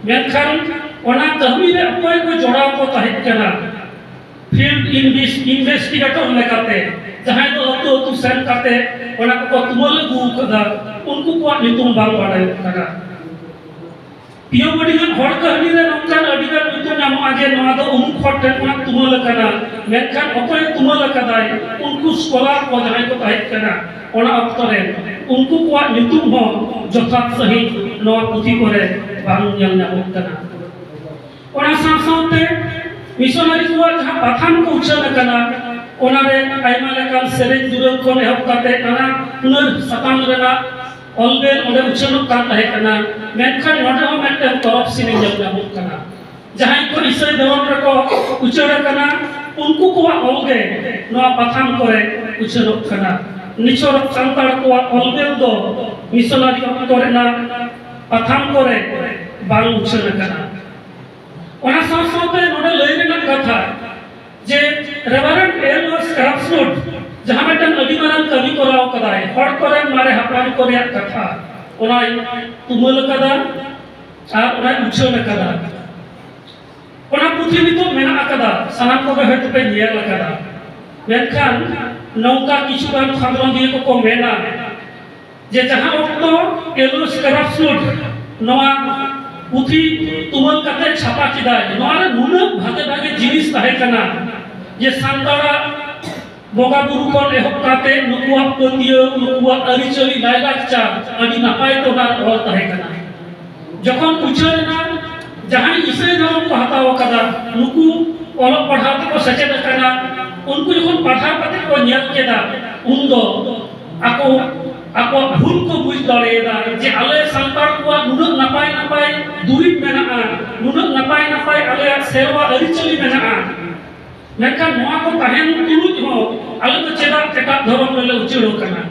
ᱢᱮᱱᱠᱷᱟᱱ ᱚᱱᱟ ᱠᱟᱹᱢᱤ ᱨᱮ ᱚᱠᱚᱭ ᱠᱚ ᱡᱚᱲᱟᱣ ᱠᱚ ᱛᱟᱦᱮᱸ ᱠᱟᱱᱟ, ᱯᱷᱤᱞᱰ ᱤᱱᱵᱷᱮᱥ-, ᱤᱱᱵᱷᱮᱥᱴᱤᱜᱮᱴᱚᱨ ᱞᱮᱠᱟᱛᱮ ᱡᱟᱦᱟᱸᱭ ᱫᱚ ᱟᱹᱛᱩ ᱟᱹᱛᱩ ᱥᱮᱱ ᱠᱟᱛᱮ ᱚᱱᱟ ᱠᱚᱠᱚ ᱛᱩᱢᱟᱹᱞ ᱟᱹᱜᱩ ᱟᱠᱟᱫᱟ, ᱩᱱᱠᱩ ᱠᱚᱣᱟᱜ ᱧᱩᱛᱩᱢ ᱵᱟᱝ ᱵᱟᱰᱟᱭᱚᱜ ᱠᱟᱱᱟ᱾ ᱯᱤᱭᱳ ᱵᱳᱨᱰᱤᱝ ᱟᱜ ᱦᱚᱲ ᱠᱟᱹᱦᱱᱤ ᱨᱮ ᱱᱚᱝᱠᱟᱱ ᱟᱹᱰᱤ ᱜᱟᱱ ᱧᱩᱛᱩᱢ ᱧᱟᱢᱚᱜᱼᱟ ᱡᱮ ᱱᱚᱣᱟ ᱫᱚ ᱩᱢᱩᱠ ᱦᱚᱲ ᱴᱷᱮᱱ ᱠᱷᱚᱱᱟᱜ ᱛᱩᱢᱟᱹᱞ ᱟᱠᱟᱱᱟ, ᱢᱮᱱᱠᱷᱟᱱ ᱚᱠᱚᱭ ᱛᱩᱢᱟᱹᱞ ᱟᱠᱟᱫᱟᱭ, ᱩᱱᱠᱩ ᱥᱠᱚᱞᱟᱨ ᱠᱚ ᱡᱟᱦᱟᱸᱭ ᱠᱚ ᱛᱟᱦᱮᱸ ᱠᱟᱱᱟ ᱚᱱᱟ ᱚᱠᱛᱚ ᱨᱮ, ᱩᱱᱠᱩ ᱠᱚᱣᱟᱜ ᱧᱩᱛᱩᱢ ᱦᱚᱸ ᱡᱚᱛᱷᱟᱛ ᱥᱟᱺᱦᱤᱡ ᱱᱚᱣᱟ ᱯᱩᱛᱷᱤ ᱠᱚᱨᱮ ᱵᱟᱝ ᱧᱮᱞ ᱧᱟᱢᱚᱜ ᱠᱟᱱᱟ᱾ ᱚᱱᱟ ᱥᱟᱶ ᱥᱟᱶᱛᱮ ᱢᱤᱥᱚᱱᱟᱨᱤ ᱠᱚᱣᱟᱜ ᱡᱟᱦᱟᱸ ᱯᱟᱛᱷᱟᱢ ᱠᱚ ᱩᱪᱷᱟᱹᱱ ᱟᱠᱟᱱᱟ, ᱚᱱᱟᱨᱮ ᱟᱭᱢᱟ ᱞᱮᱠᱟᱱ ᱥᱮᱨᱮᱧ ᱫᱩᱨᱟᱹᱝ ᱠᱷᱚᱱ ᱮᱦᱚᱵ ᱠᱟᱛᱮ ᱱᱟᱱᱟ ᱦᱩᱱᱟᱹᱨ ᱥᱟᱛᱟᱢ ᱨᱮᱱᱟᱜ ᱚᱞ ᱵᱮᱞ ᱚᱸᱰᱮ ᱩᱪᱷᱟᱹᱱᱚᱜ ᱠᱟᱱ ᱛᱟᱦᱮᱸ ᱠᱟᱱᱟ᱾ ᱢᱮᱱᱠᱷᱟᱱ ᱱᱚᱰᱮ ᱦᱚᱸ ᱢᱤᱫᱴᱮᱱ ᱛᱚᱨᱚᱯ ᱥᱤᱱᱤ ᱧᱮᱞ ᱧᱟᱢᱚᱜ ᱠᱟᱱᱟ᱾ ᱡᱟᱦᱟᱸᱭ ᱠᱚ ᱤᱥᱟᱹᱭ ᱫᱷᱚᱨᱚᱢ ᱨᱮᱠᱚ ᱩᱪᱟᱹᱲ ᱟᱠᱟᱱᱟ, ᱩᱱᱠᱩ ᱠᱚᱣᱟᱜ ᱚᱞ ᱜᱮ ᱱᱚᱣᱟ ᱯᱟᱛᱷᱟᱢ ᱠᱚᱨᱮ ᱩᱪᱷᱟᱹᱱᱚᱜ ᱠᱟᱱᱟ᱾ ᱱᱤᱪᱷᱚᱨ ᱥᱟᱱᱛᱟᱲ ᱠᱚᱣᱟᱜ ᱚᱞ ᱵᱮᱞ ᱫᱚ ᱢᱤᱥᱚᱱᱟᱨᱤ ᱚᱠᱛᱚ ᱨᱮᱱᱟᱜ ᱯᱟᱛᱷᱟᱢ ᱠᱚᱨᱮ ᱵᱟᱝ ᱩᱪᱷᱟᱹᱱ ᱟᱠᱟᱱᱟ᱾ ᱚᱱᱟ ᱥᱟᱶ ᱥᱟᱶᱛᱮ ᱱᱚᱰᱮ ᱞᱟᱹᱭ ᱨᱮᱱᱟᱜ ᱠᱟᱛᱷᱟ ᱡᱮ ᱨᱮᱵᱷᱟᱨᱮᱱᱰ ᱮᱞ ᱳ ᱥᱠᱨᱟᱯᱥᱣᱩᱰ ᱡᱟᱦᱟᱸ ᱢᱤᱫᱴᱟᱝ ᱟᱹᱰᱤ ᱢᱟᱨᱟᱝ ᱠᱟᱹᱢᱤ ᱠᱚᱨᱟᱣ ᱠᱟᱫᱟᱭ, ᱦᱚᱲ ᱠᱚᱨᱮᱱ ᱢᱟᱨᱮ ᱦᱟᱯᱲᱟᱢ ᱠᱚ ᱨᱮᱭᱟᱜ ᱠᱟᱛᱷᱟ, ᱚᱱᱟᱭ ᱛᱩᱢᱟᱹᱞ ᱟᱠᱟᱫᱟ ᱟᱨ ᱚᱱᱟᱭ ᱩᱪᱷᱟᱹᱱ ᱟᱠᱟᱫᱟ᱾ ᱚᱱᱟ ᱯᱩᱛᱷᱤ ᱱᱤᱛᱚᱜ ᱢᱮᱱᱟᱜ ᱟᱠᱟᱫᱟ, ᱥᱟᱱᱟᱢ ᱠᱚᱜᱮ ᱦᱚᱭᱛᱳ ᱯᱮ ᱧᱮᱞ ᱟᱠᱟᱫᱟ᱾ ᱢᱮᱱᱠᱷᱟᱱ ᱱᱚᱝᱠᱟ ᱠᱤᱪᱷᱩ ᱜᱟᱱ ᱠᱷᱚᱸᱫᱽᱨᱚᱸᱫᱤᱭᱟᱹ ᱠᱚᱠᱚ ᱢᱮᱱᱟ ᱡᱮ ᱡᱟᱦᱟᱸ ᱚᱠᱛᱚ ᱮᱞ ᱳ ᱥᱠᱨᱟᱯᱥᱣᱩᱰ ᱱᱚᱣᱟ ᱯᱩᱛᱷᱤ ᱛᱩᱢᱟᱹᱞ ᱠᱟᱛᱮ ᱪᱷᱟᱯᱟ ᱠᱮᱫᱟᱭ, ᱱᱚᱣᱟ ᱨᱮ ᱱᱩᱱᱟᱹᱜ ᱵᱷᱟᱜᱮ ᱵᱷᱟᱜᱮ ᱡᱤᱱᱤᱥ ᱛᱟᱦᱮᱸ ᱠᱟᱱᱟ ᱡᱮ ᱥᱟᱱᱛᱟᱲᱟᱜ ᱵᱚᱸᱜᱟ ᱵᱩᱨᱩ ᱠᱷᱚᱱ ᱮᱦᱚᱵ ᱠᱟᱛᱮ ᱱᱩᱠᱩᱣᱟᱜ ᱯᱟᱹᱛᱭᱟᱹᱣ, ᱱᱩᱠᱩᱣᱟᱜ ᱟᱹᱨᱤᱪᱟᱹᱞᱤ, ᱞᱟᱭᱼᱞᱟᱠᱪᱟᱨ ᱟᱹᱰᱤ ᱱᱟᱯᱟᱭ ᱛᱮ ᱚᱱᱟ ᱚᱞ ᱛᱟᱦᱮᱸ ᱠᱟᱱᱟ᱾ ᱡᱚᱠᱷᱚᱱ ᱩᱪᱷᱟᱹᱱ ᱮᱱᱟ, ᱡᱟᱦᱟᱸᱭ ᱤᱥᱟᱹᱭ ᱫᱷᱚᱨᱚᱢ ᱠᱚ ᱦᱟᱛᱟᱣ ᱟᱠᱟᱫᱟ, ᱱᱩᱠᱩ ᱚᱞᱚᱜ ᱯᱟᱲᱦᱟᱣ ᱛᱮᱠᱚ ᱥᱮᱪᱮᱫ ᱟᱠᱟᱱᱟ, ᱩᱱᱠᱩ ᱡᱚᱠᱷᱚᱱ ᱯᱟᱲᱦᱟᱣ ᱠᱟᱛᱮ ᱠᱚ ᱧᱮᱞ ᱠᱮᱫᱟ, ᱩᱱᱫᱚ ᱟᱠᱚ ᱟᱠᱚᱣᱟᱜ ᱵᱷᱩᱞ ᱠᱚ ᱵᱩᱡᱽ ᱫᱟᱲᱮᱭᱟᱫᱟ ᱡᱮ ᱟᱞᱮ ᱥᱟᱱᱛᱟᱲ ᱠᱚᱣᱟᱜ ᱱᱩᱱᱟᱹᱜ ᱱᱟᱯᱟᱭ ᱱᱟᱯᱟᱭ ᱫᱩᱨᱤᱵᱽ ᱢᱮᱱᱟᱜᱼᱟ, ᱱᱩᱱᱟᱹᱜ ᱱᱟᱯᱟᱭ ᱱᱟᱯᱟᱭ ᱟᱞᱮᱭᱟᱜ ᱥᱮᱨᱣᱟ ᱟᱹᱨᱤᱪᱟᱹᱞᱤ ᱢᱮᱱᱟᱜᱼᱟ, ᱢᱮᱱᱠᱷᱟᱱ ᱱᱚᱣᱟ ᱠᱚ ᱛᱟᱦᱮᱱ ᱛᱩᱞᱩᱡ ᱦᱚᱸ ᱟᱞᱮ ᱫᱚ ᱪᱮᱫᱟᱜ ᱮᱴᱟᱜ ᱫᱷᱚᱨᱚᱢ ᱨᱮᱞᱮ ᱩᱪᱟᱹᱲ ᱟᱠᱟᱱᱟ?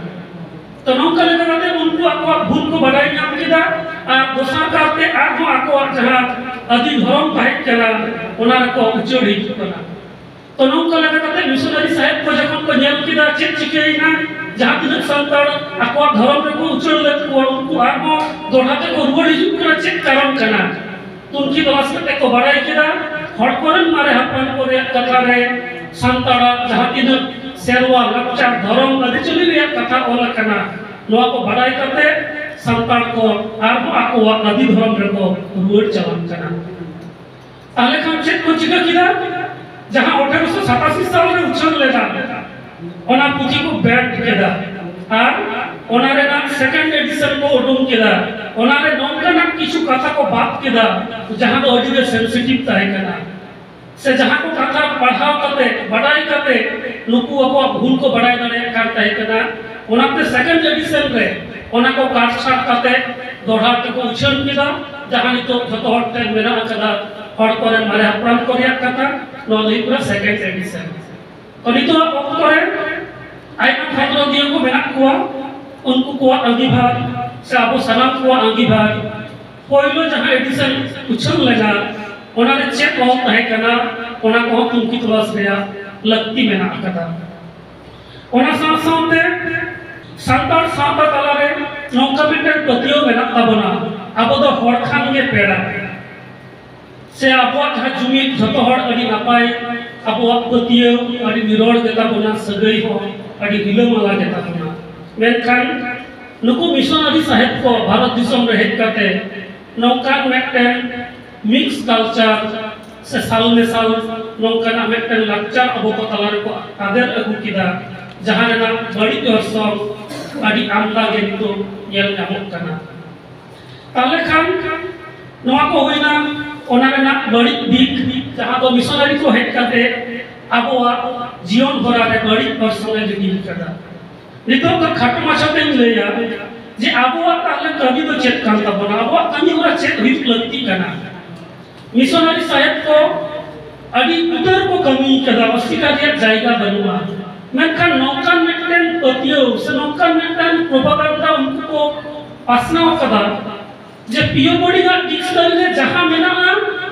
ᱛᱚ, ᱱᱚᱝᱠᱟ ᱞᱮᱠᱟ ᱠᱟᱛᱮ ᱩᱱᱠᱩ ᱟᱠᱚᱣᱟᱜ ᱵᱷᱩᱞ ᱠᱚ ᱵᱟᱰᱟᱭ ᱧᱟᱢ ᱠᱮᱫᱟ ᱟᱨ ᱫᱚᱥᱟᱨ ᱠᱟᱨᱛᱮ ᱟᱨᱦᱚᱸ ᱟᱠᱚᱣᱟᱜ ᱡᱟᱦᱟᱸ ᱟᱹᱫᱤ ᱫᱷᱚᱨᱚᱢ ᱛᱟᱦᱮᱸ ᱠᱟᱱᱟ, ᱚᱱᱟ ᱨᱮᱠᱚ ᱩᱪᱟᱹᱲ ᱦᱤᱡᱩᱜ ᱠᱟᱱᱟ᱾ ᱛᱚ, ᱱᱚᱝᱠᱟ ᱞᱮᱠᱟ ᱠᱟᱛᱮ ᱢᱤᱥᱚᱱᱟᱨᱤ ᱥᱟᱦᱮᱵ ᱠᱚ ᱡᱚᱠᱷᱚᱱ ᱠᱚ ᱧᱮᱞ ᱠᱮᱫᱟ ᱪᱮᱫ ᱪᱤᱠᱟᱹᱭᱮᱱᱟ, ᱡᱟᱦᱟᱸ ᱛᱤᱱᱟᱹᱜ ᱥᱟᱱᱛᱟᱲ ᱟᱠᱚᱣᱟᱜ ᱫᱷᱚᱨᱚᱢ ᱨᱮᱠᱚ ᱩᱪᱟᱹᱲ ᱞᱮᱫ ᱠᱚᱣᱟ, ᱩᱱᱠᱩ ᱟᱨᱦᱚᱸ ᱫᱚᱲᱦᱟ ᱛᱮᱠᱚ ᱨᱩᱣᱟᱹᱲ ᱦᱤᱡᱩᱜ ᱠᱟᱱᱟ, ᱪᱮᱫ ᱠᱟᱨᱚᱱ ᱠᱟᱱᱟ? ᱛᱩᱱᱠᱷᱤ ᱛᱚᱞᱟᱥ ᱠᱟᱛᱮ ᱠᱚ ᱵᱟᱲᱟᱭ ᱠᱮᱫᱟ, ᱦᱚᱲ ᱠᱚᱨᱮᱱ ᱢᱟᱨᱮ ᱦᱟᱯᱲᱟᱢ ᱠᱚ ᱨᱮᱭᱟᱜ ᱠᱟᱛᱷᱟ ᱨᱮ ᱥᱟᱱᱛᱟᱲᱟᱜ ᱡᱟᱦᱟᱸ ᱛᱤᱱᱟᱹᱜ ᱥᱮᱨᱣᱟ, ᱞᱟᱠᱪᱟᱨ, ᱫᱷᱚᱨᱚᱢ, ᱟᱹᱨᱤᱪᱟᱹᱞᱤ ᱨᱮᱭᱟᱜ ᱠᱟᱛᱷᱟ ᱚᱞ ᱟᱠᱟᱱᱟ, ᱱᱚᱣᱟ ᱠᱚ ᱵᱟᱲᱟᱭ ᱠᱟᱛᱮ ᱥᱟᱱᱛᱟᱲ ᱠᱚ ᱟᱨᱦᱚᱸ ᱟᱠᱚᱣᱟᱜ ᱟᱹᱫᱤ ᱫᱷᱚᱨᱚᱢ ᱨᱮᱠᱚ ᱨᱩᱣᱟᱹᱲ ᱪᱟᱞᱟᱜ ᱠᱟᱱᱟ᱾ ᱛᱟᱦᱞᱮ ᱠᱷᱟᱱ ᱪᱮᱫ ᱠᱚ ᱪᱤᱠᱟᱹ ᱠᱮᱫᱟ? ᱡᱟᱦᱟᱸ ᱟᱴᱷᱮᱨᱚᱥᱚ ᱥᱟᱛᱟᱥᱤ ᱥᱟᱞ ᱨᱮ ᱩᱪᱷᱟᱹᱱ ᱞᱮᱱᱟ, ᱚᱱᱟ ᱯᱩᱛᱷᱤ ᱠᱚ ᱵᱮᱱ ᱠᱮᱫᱟ ᱟᱨ ᱚᱱᱟ ᱨᱮᱱᱟᱜ ᱥᱮᱠᱮᱱᱰ ᱮᱰᱤᱥᱚᱱ ᱠᱚ ᱩᱰᱩᱝ ᱠᱮᱫᱟ᱾ ᱚᱱᱟ ᱨᱮ ᱱᱚᱝᱠᱟᱱᱟᱜ ᱠᱤᱪᱷᱩ ᱠᱟᱛᱷᱟ ᱠᱚ ᱵᱟᱫ ᱠᱮᱫᱟ, ᱡᱟᱦᱟᱸ ᱫᱚ ᱟᱹᱰᱤ ᱜᱮ ᱥᱮᱱᱥᱤᱴᱤᱵᱷ ᱛᱟᱦᱮᱸ ᱠᱟᱱᱟ, ᱥᱮ ᱡᱟᱦᱟᱸ ᱠᱚ ᱠᱟᱛᱷᱟ ᱯᱟᱲᱦᱟᱣ ᱠᱟᱛᱮ, ᱵᱟᱰᱟᱭ ᱠᱟᱛᱮ ᱱᱩᱠᱩ ᱟᱠᱚᱣᱟᱜ ᱵᱷᱩᱞ ᱠᱚ ᱵᱟᱰᱟᱭ ᱫᱟᱲᱮᱭᱟᱜ ᱠᱟᱱ ᱛᱟᱦᱮᱸ ᱠᱟᱱᱟ᱾ ᱚᱱᱟᱛᱮ ᱥᱮᱠᱮᱱᱰ ᱮᱰᱤᱥᱚᱱ ᱨᱮ ᱚᱱᱟ ᱠᱚ ᱠᱟᱴ ᱪᱷᱟᱴ ᱠᱟᱛᱮ ᱫᱚᱦᱲᱟ ᱛᱮᱠᱚ ᱩᱪᱷᱟᱹᱱ ᱠᱮᱫᱟ, ᱡᱟᱦᱟᱸ ᱱᱤᱛᱚᱜ ᱡᱷᱚᱛᱚ ᱦᱚᱲ ᱴᱷᱮᱱ ᱢᱮᱱᱟᱜ ᱟᱠᱟᱫᱟ, ᱦᱚᱲ ᱠᱚᱨᱮᱱ ᱢᱟᱨᱮ ᱦᱟᱯᱲᱟᱢ ᱠᱚ ᱨᱮᱭᱟᱜ ᱠᱟᱛᱷᱟ᱾ ᱱᱚᱣᱟ ᱫᱚ ᱦᱩᱭᱩᱜ ᱠᱟᱱᱟ ᱥᱮᱠᱮᱱᱰ ᱮᱰᱤᱥᱚᱱ᱾ ᱛᱚ, ᱱᱤᱛᱚᱜ ᱚᱠᱛᱚ ᱨᱮ ᱟᱭᱢᱟ ᱠᱷᱚᱸᱫᱽᱨᱚᱸᱫᱤᱭᱟᱹ ᱠᱚ ᱢᱮᱱᱟᱜ ᱠᱚᱣᱟ, ᱩᱱᱠᱩ ᱠᱚᱣᱟᱜ ᱟᱸᱜᱤᱵᱷᱟᱨ ᱥᱮ ᱟᱵᱚ ᱥᱟᱱᱟᱢ ᱠᱚᱣᱟᱜ ᱟᱸᱜᱤᱵᱷᱟᱨ, ᱯᱳᱭᱞᱳ ᱡᱟᱦᱟᱸ ᱮᱰᱤᱥᱚᱱ ᱩᱪᱷᱟᱹᱱ ᱞᱮᱱᱟ, ᱚᱱᱟ ᱨᱮ ᱪᱮᱫ ᱚᱞ ᱛᱟᱦᱮᱸ ᱠᱟᱱᱟ, ᱚᱱᱟ ᱠᱚᱦᱚᱸ ᱛᱩᱱᱠᱷᱤ ᱛᱚᱞᱟᱥ ᱨᱮᱭᱟᱜ ᱞᱟᱹᱠᱛᱤ ᱢᱮᱱᱟᱜ ᱟᱠᱟᱫᱟ᱾ ᱚᱱᱟ ᱥᱟᱶ ᱥᱟᱶᱛᱮ ᱥᱟᱱᱛᱟᱲ ᱥᱟᱶᱛᱟ ᱛᱟᱞᱟᱨᱮ ᱱᱚᱝᱠᱟ ᱢᱤᱫᱴᱮᱱ ᱯᱟᱹᱛᱭᱟᱹᱣ ᱢᱮᱱᱟᱜ ᱛᱟᱵᱚᱱᱟ, ᱟᱵᱚ ᱫᱚ ᱦᱚᱲ ᱠᱷᱟᱱ ᱜᱮ ᱯᱮᱲᱟ, ᱥᱮ ᱟᱵᱚᱣᱟᱜ ᱡᱟᱦᱟᱸ ᱡᱩᱢᱤᱫ, ᱡᱷᱚᱛᱚ ᱦᱚᱲ ᱟᱹᱰᱤ ᱱᱟᱯᱟᱭ, ᱟᱵᱚᱣᱟᱜ ᱯᱟᱹᱛᱭᱟᱹᱣ ᱟᱹᱰᱤ ᱱᱤᱨᱚᱲ ᱜᱮᱛᱟ ᱵᱚᱱᱟ, ᱥᱟᱹᱜᱟᱹᱭ ᱦᱚᱸ ᱟᱹᱰᱤ ᱨᱤᱞᱟᱹᱢᱟᱞᱟ ᱜᱮᱛᱟ ᱵᱚᱱᱟ᱾ ᱢᱮᱱᱠᱷᱟᱱ ᱱᱩᱠᱩ ᱢᱤᱥᱚᱱᱟᱨᱤ ᱥᱟᱦᱮᱵ ᱠᱚ ᱵᱷᱟᱨᱚᱛ ᱫᱤᱥᱚᱢ ᱨᱮ ᱦᱮᱡ ᱠᱟᱛᱮ ᱱᱚᱝᱠᱟᱱ ᱢᱤᱫᱴᱮᱱ ᱢᱤᱠᱥ ᱠᱟᱞᱪᱟᱨ ᱥᱮ ᱥᱟᱞ ᱢᱮᱥᱟᱞ ᱱᱚᱝᱠᱟᱱᱟᱜ ᱢᱤᱫᱴᱮᱱ ᱞᱟᱠᱪᱟᱨ ᱟᱵᱚ ᱠᱚ ᱛᱟᱞᱟ ᱨᱮᱠᱚ ᱟᱫᱮᱨ ᱟᱹᱜᱩ ᱠᱮᱫᱟ, ᱡᱟᱦᱟᱸ ᱨᱮᱱᱟᱜ ᱵᱟᱹᱲᱤᱡ ᱚᱨᱥᱚᱝ ᱟᱹᱰᱤ ᱟᱢᱫᱟ ᱜᱮ ᱱᱤᱛᱚᱜ ᱧᱮᱞ ᱧᱟᱢᱚᱜ ᱠᱟᱱᱟ᱾ ᱛᱟᱦᱞᱮ ᱠᱷᱟᱱ ᱱᱚᱣᱟ ᱠᱚ ᱦᱩᱭᱱᱟ ᱚᱱᱟ ᱨᱮᱱᱟᱜ ᱵᱟᱹᱲᱤᱡ ᱫᱤᱠ, ᱡᱟᱦᱟᱸ ᱫᱚ ᱢᱤᱥᱚᱱᱟᱨᱤ ᱠᱚ ᱦᱮᱡ ᱠᱟᱛᱮ ᱟᱵᱚᱣᱟᱜ ᱡᱤᱭᱚᱱ ᱦᱚᱨᱟ ᱨᱮ ᱵᱟᱹᱲᱤᱡ ᱚᱨᱥᱚᱝ ᱮ ᱜᱤᱰᱤ ᱠᱟᱫᱟ᱾ ᱱᱤᱛᱚᱜ ᱫᱚ ᱠᱷᱟᱴᱚ ᱢᱟᱪᱷᱟ ᱛᱮᱧ ᱞᱟᱹᱭᱟ ᱡᱮ ᱟᱵᱚᱣᱟᱜ ᱛᱟᱦᱞᱮ ᱠᱟᱹᱢᱤ ᱫᱚ ᱪᱮᱫ ᱠᱟᱱ ᱛᱟᱵᱚᱱᱟ, ᱟᱵᱚᱣᱟᱜ ᱠᱟᱹᱢᱤ ᱦᱚᱨᱟ ᱪᱮᱫ ᱦᱩᱭᱩᱜ ᱞᱟᱹᱠᱛᱤ ᱠᱟᱱᱟ? ᱢᱤᱥᱚᱱᱟᱨᱤ ᱥᱟᱦᱮᱵ ᱠᱚ ᱟᱹᱰᱤ ᱩᱛᱟᱹᱨ ᱠᱚ ᱠᱟᱹᱢᱤ ᱠᱟᱫᱟ, ᱚᱥᱤᱠᱟᱨ ᱨᱮᱭᱟᱜ ᱡᱟᱭᱜᱟ ᱵᱟᱹᱱᱩᱜᱼᱟ᱾ ᱢᱮᱱᱠᱷᱟᱱ ᱱᱚᱝᱠᱟᱱ ᱢᱤᱫᱴᱮᱱ ᱯᱟᱹᱛᱭᱟᱹᱣ ᱥᱮ ᱱᱚᱝᱠᱟᱱ ᱢᱤᱫᱴᱮᱱ ᱯᱨᱚᱯᱟᱜᱟᱱᱰᱟ ᱩᱱᱠᱩ ᱠᱚ ᱯᱟᱥᱱᱟᱣ ᱠᱟᱫᱟ ᱡᱮ ᱯᱤᱭᱳ ᱵᱳᱨᱰᱤᱝ ᱟᱜ ᱰᱤᱠᱥᱱᱟᱨᱤ ᱨᱮ ᱡᱟᱦᱟᱸ ᱢᱮᱱᱟᱜᱼᱟ,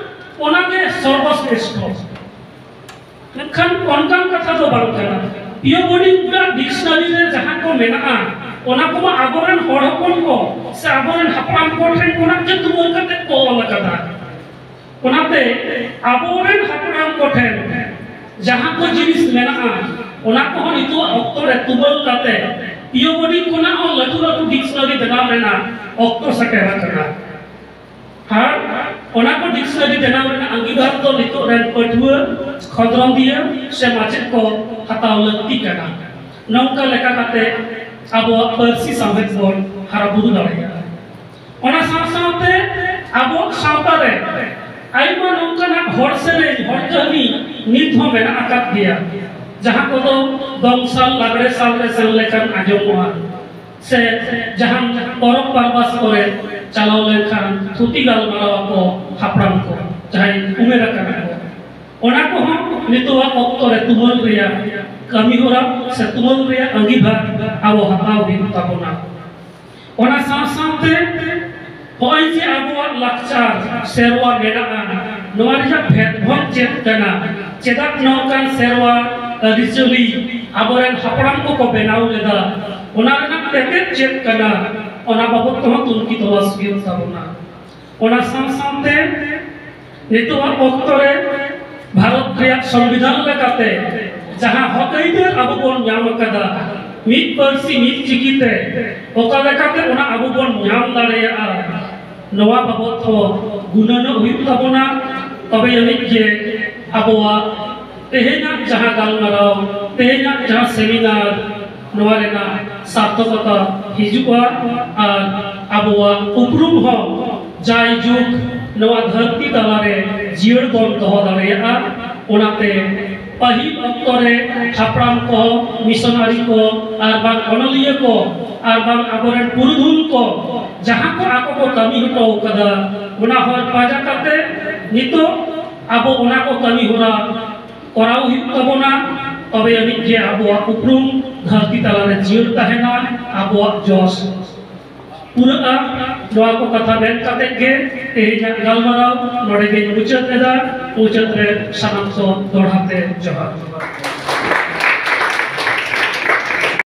ᱚᱱᱟᱜᱮ ᱥᱚᱨᱵᱚᱥᱨᱮᱥᱴᱷᱚ᱾ ᱢᱮᱱᱠᱷᱟᱱ ᱚᱱᱠᱟᱱ ᱠᱟᱛᱷᱟ ᱫᱚ ᱵᱟᱝ ᱠᱟᱱᱟ᱾ ᱯᱤᱭᱳ ᱵᱳᱨᱰᱤᱝ ᱟᱜ ᱰᱤᱠᱥᱱᱟᱨᱤ ᱨᱮ ᱡᱟᱦᱟᱸ ᱠᱚ ᱢᱮᱱᱟᱜᱼᱟ, ᱚᱱᱟ ᱠᱚᱢᱟ ᱟᱵᱚᱨᱮᱱ ᱦᱚᱲ ᱦᱚᱯᱚᱱ ᱠᱚ ᱥᱮ ᱟᱵᱚᱨᱮᱱ ᱦᱟᱯᱲᱟᱢ ᱠᱚ ᱴᱷᱮᱱ ᱠᱷᱚᱱᱟᱜ ᱜᱮ ᱛᱩᱢᱟᱹᱞ ᱠᱟᱛᱮ ᱠᱚ ᱚᱞ ᱟᱠᱟᱫᱟ᱾ ᱚᱱᱟᱛᱮ ᱟᱵᱚᱨᱮᱱ ᱦᱟᱯᱲᱟᱢ ᱠᱚᱴᱷᱮᱱ ᱡᱟᱦᱟᱸ ᱠᱚ ᱡᱤᱱᱤᱥ ᱢᱮᱱᱟᱜᱼᱟ, ᱚᱱᱟ ᱠᱚᱦᱚᱸ ᱱᱤᱛᱚᱜ ᱚᱠᱛᱚ ᱨᱮ ᱛᱩᱢᱟᱹᱞ ᱠᱟᱛᱮ ᱯᱤᱭᱳ ᱵᱳᱨᱰᱤᱝ ᱠᱷᱚᱱᱟᱜ ᱦᱚᱸ ᱞᱟᱹᱴᱩ ᱞᱟᱹᱴᱩ ᱰᱤᱠᱥᱱᱟᱨᱤ ᱵᱮᱱᱟᱣ ᱨᱮᱱᱟᱜ ᱚᱠᱛᱚ ᱥᱮᱴᱮᱨ ᱟᱠᱟᱱᱟ᱾ ᱟᱨ ᱚᱱᱟ ᱠᱚ ᱰᱤᱠᱥᱱᱟᱨᱤ ᱵᱮᱱᱟᱣ ᱨᱮᱱᱟᱜ ᱟᱸᱜᱤᱵᱷᱟᱨ ᱫᱚ ᱱᱤᱛᱚᱜ ᱨᱮᱱ ᱯᱟᱹᱴᱷᱩᱣᱟᱹ, ᱠᱷᱚᱸᱫᱽᱨᱚᱸᱫᱤᱭᱟᱹ ᱥᱮ ᱢᱟᱪᱮᱫ ᱠᱚ ᱦᱟᱛᱟᱣ ᱞᱟᱹᱠᱛᱤ ᱠᱟᱱᱟ᱾ ᱱᱚᱝᱠᱟ ᱞᱮᱠᱟ ᱠᱟᱛᱮ ᱟᱵᱚᱣᱟᱜ ᱯᱟᱹᱨᱥᱤ ᱥᱟᱶᱦᱮᱫ ᱵᱚᱱ ᱦᱟᱨᱟ ᱵᱩᱨᱩ ᱫᱟᱲᱮᱭᱟᱜᱼᱟ᱾ ᱚᱱᱟ ᱥᱟᱶ ᱥᱟᱶᱛᱮ ᱟᱵᱚᱣᱟᱜ ᱥᱟᱶᱛᱟ ᱨᱮ ᱟᱭᱢᱟ ᱱᱚᱝᱠᱟᱱᱟᱜ ᱦᱚᱲ ᱥᱮᱨᱮᱧ, ᱦᱚᱲ ᱠᱟᱹᱦᱱᱤ ᱱᱤᱛ ᱦᱚᱸ ᱢᱮᱱᱟᱜ ᱟᱠᱟᱫ ᱜᱮᱭᱟ, ᱡᱟᱦᱟᱸ ᱠᱚᱫᱚ ᱫᱚᱝ ᱥᱟᱞ, ᱞᱟᱜᱽᱲᱮ ᱥᱟᱞ ᱨᱮ ᱥᱮᱱ ᱞᱮᱠᱷᱟᱱ ᱟᱸᱡᱚᱢᱚᱜᱼᱟ, ᱥᱮ ᱡᱟᱦᱟᱱ ᱯᱚᱨᱚᱵᱽ ᱯᱟᱨᱵᱟᱥ ᱠᱚᱨᱮ ᱪᱟᱞᱟᱣ ᱞᱮᱱᱠᱷᱟᱱ ᱛᱷᱩᱛᱤ ᱜᱟᱞᱢᱟᱨᱟᱣ ᱟᱠᱚ ᱦᱟᱯᱲᱟᱢ ᱠᱚ, ᱡᱟᱦᱟᱸᱭ ᱩᱢᱮᱨ ᱟᱠᱟᱱᱟ ᱠᱚ᱾ ᱚᱱᱟ ᱠᱚᱦᱚᱸ ᱱᱤᱛᱚᱜᱟᱜ ᱚᱠᱛᱚ ᱨᱮ ᱛᱩᱢᱟᱹᱞ ᱨᱮᱭᱟᱜ ᱠᱟᱹᱢᱤ ᱦᱚᱨᱟ ᱥᱮ ᱛᱩᱢᱟᱹᱞ ᱨᱮᱭᱟᱜ ᱟᱸᱜᱤᱵᱷᱟᱨ ᱟᱵᱚ ᱦᱟᱛᱟᱣ ᱦᱩᱭᱩᱜ ᱛᱟᱵᱚᱱᱟ᱾ ᱚᱱᱟ ᱥᱟᱶ ᱥᱟᱶᱛᱮ ᱱᱚᱜᱼᱚᱭ ᱡᱮ ᱟᱵᱚᱣᱟᱜ ᱞᱟᱠᱪᱟᱨ ᱥᱮᱨᱣᱟ ᱢᱮᱱᱟᱜᱼᱟ, ᱱᱚᱣᱟ ᱨᱮᱭᱟᱜ ᱵᱷᱮᱫᱽ ᱵᱷᱚᱱ ᱪᱮᱫ ᱠᱟᱱᱟ? ᱪᱮᱫᱟᱜ ᱱᱚᱝᱠᱟᱱ ᱥᱮᱨᱣᱟ ᱟᱹᱨᱤᱪᱟᱹᱞᱤ ᱟᱵᱚᱨᱮᱱ ᱦᱟᱯᱲᱟᱢ ᱠᱚᱠᱚ ᱵᱮᱱᱟᱣ ᱞᱮᱫᱟ? ᱚᱱᱟ ᱨᱮᱱᱟᱜ ᱛᱮᱛᱮᱫ ᱪᱮᱫ ᱠᱟᱱᱟ? ᱚᱱᱟ ᱵᱟᱵᱚᱫ ᱛᱮᱦᱚᱸ ᱛᱩᱱᱠᱷᱤ ᱛᱚᱞᱟᱥ ᱦᱩᱭᱩᱜ ᱛᱟᱵᱚᱱᱟ᱾ ᱚᱱᱟ ᱥᱟᱶ ᱥᱟᱶᱛᱮ ᱱᱤᱛᱚᱜᱟᱜ ᱚᱠᱛᱚ ᱨᱮ ᱵᱷᱟᱨᱚᱛ ᱨᱮᱭᱟᱜ ᱥᱚᱝᱵᱤᱫᱷᱟᱱ ᱞᱮᱠᱟᱛᱮ ᱡᱟᱦᱟᱸ ᱦᱚᱠ ᱟᱹᱭᱫᱟᱹᱨ ᱟᱵᱚ ᱵᱚᱱ ᱧᱟᱢ ᱟᱠᱟᱫᱟ, ᱢᱤᱫ ᱯᱟᱹᱨᱥᱤ ᱢᱤᱫ ᱪᱤᱠᱤ ᱛᱮ ᱚᱠᱟ ᱞᱮᱠᱟᱛᱮ ᱚᱱᱟ ᱟᱵᱚ ᱵᱚᱱ ᱧᱟᱢ ᱫᱟᱲᱮᱭᱟᱜᱼᱟ, ᱱᱚᱣᱟ ᱵᱟᱵᱚᱫ ᱦᱚᱸ ᱜᱩᱱᱟᱹᱱᱚᱜ ᱦᱩᱭᱩᱜ ᱛᱟᱵᱚᱱᱟ᱾ ᱛᱚᱵᱮ ᱟᱹᱱᱤᱡ ᱜᱮ ᱟᱵᱚᱣᱟᱜ ᱛᱮᱦᱮᱧᱟᱜ ᱡᱟᱦᱟᱸ ᱜᱟᱞᱢᱟᱨᱟᱣ, ᱛᱮᱦᱮᱧᱟᱜ ᱡᱟᱦᱟᱸ ᱥᱮᱢᱤᱱᱟᱨ, ᱱᱚᱣᱟ ᱨᱮᱱᱟᱜ ᱥᱟᱨᱛᱷᱚᱠᱚᱛᱟ ᱦᱤᱡᱩᱜᱼᱟ ᱟᱨ ᱟᱵᱚᱣᱟᱜ ᱩᱯᱨᱩᱢ ᱦᱚᱸ ᱡᱟᱭᱡᱩᱜᱽ ᱱᱚᱣᱟ ᱫᱷᱟᱹᱨᱛᱤ ᱛᱟᱞᱟᱨᱮ ᱡᱤᱭᱟᱹᱲ ᱵᱚᱱ ᱫᱚᱦᱚ ᱫᱟᱲᱮᱭᱟᱜᱼᱟ᱾ ᱚᱱᱟᱛᱮ ᱯᱟᱹᱦᱤᱞ ᱚᱠᱛᱚ ᱨᱮ ᱦᱟᱯᱲᱟᱢ ᱠᱚ, ᱢᱤᱥᱚᱱᱟᱨᱤ ᱠᱚ, ᱟᱨ ᱵᱟᱝ ᱚᱱᱚᱞᱤᱭᱟᱹ ᱠᱚ, ᱟᱨ ᱵᱟᱝ ᱟᱵᱚᱨᱮᱱ ᱯᱩᱨᱩᱫᱷᱩᱞ ᱠᱚ ᱡᱟᱦᱟᱸ ᱠᱚ ᱟᱠᱚ ᱠᱚ ᱠᱟᱹᱢᱤ ᱦᱚᱴᱚ ᱟᱠᱟᱫᱟ, ᱚᱱᱟ ᱦᱚᱨ ᱯᱟᱸᱡᱟ ᱠᱟᱛᱮ ᱱᱤᱛᱚᱜ ᱟᱵᱚ ᱚᱱᱟ ᱠᱚ ᱠᱟᱹᱢᱤ ᱦᱚᱨᱟ ᱠᱚᱨᱟᱣ ᱦᱩᱭᱩᱜ ᱛᱟᱵᱚᱱᱟ᱾ ᱛᱚᱵᱮ ᱟᱹᱱᱤᱡ ᱜᱮ ᱟᱵᱚᱣᱟᱜ ᱩᱯᱨᱩᱢ ᱫᱷᱟᱹᱨᱛᱤ ᱛᱟᱞᱟᱨᱮ ᱡᱤᱭᱟᱹᱲ ᱛᱟᱦᱮᱱᱟ, ᱟᱵᱚᱣᱟᱜ ᱡᱚᱥ ᱯᱩᱨᱟᱹᱜᱼᱟ᱾ ᱱᱚᱣᱟ ᱠᱚ ᱠᱟᱛᱷᱟ ᱢᱮᱱ ᱠᱟᱛᱮ ᱜᱮ ᱛᱮᱦᱮᱧᱟᱜ ᱜᱟᱞᱢᱟᱨᱟᱣ ᱱᱚᱰᱮ ᱜᱮᱧ ᱢᱩᱪᱟᱹᱫ ᱮᱫᱟ᱾ ᱢᱩᱪᱟᱹᱫ ᱨᱮ ᱥᱟᱱᱟᱢ ᱠᱚ ᱫᱚᱦᱲᱟ ᱛᱮ ᱡᱚᱦᱟᱨ᱾